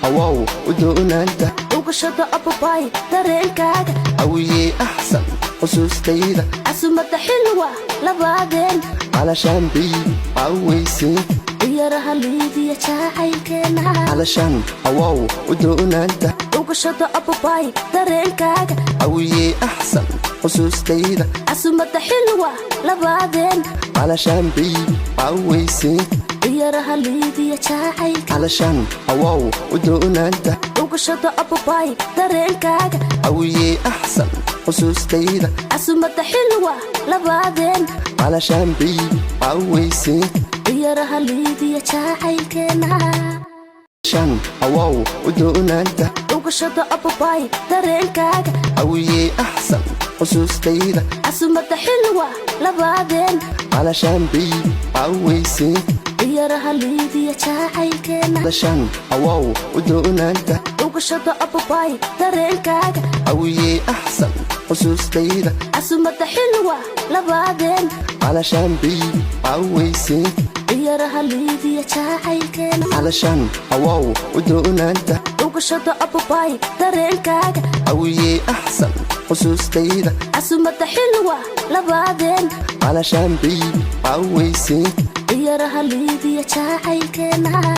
Awow udoonaanta. Ugashada ababay dareenkaaga. Awiye axsan xusuustayda. Casumada xilwa labaadeen. Calashaan baby cawaysiin. Ciyaaraha liidiya jacaylkeena. Calashaan awow udoonaanta. Ugashada ababay dareenkaaga. Awiye axsan xusuustayda. Casumada xilwa labaadeen. Calashaan baby cawaysiin. Ciyaaraha liidiya jacaylka. Calashaan awow udoonaanta. Ugashada ababay dareenkaaga. Awiye axsan xusuustayda. Casumada xilwa labaadeen. Calashaan baby cawaysiin. Ciyaaraha liidiya jacaylkeena. Shan awow udoonaanta. Ugashada ababay dareenkaaga. Awiye axsan xusuustayda. Casumada xilwa labaadeen. Calashaan baby cawaysiin. Ciyaaraha liidiya jacaylkeena. Calashaan awow udoonaanta. Ugashada ababay dareenkaaga. Awiye axsan xusuustayda. Casumada xilwa labaadeen. Calashaan baby cawaysiin. Ciyaaraha liidiya jacaylkeena. Calashaan awow udoonaanta. Ugashada ababay dareenkaaga. Awiye axsan xusuustayda. Casumada xilwa labaadeen. Calashaan baby cawaysiin. Ciyaaraha liidiya jacaylkeena.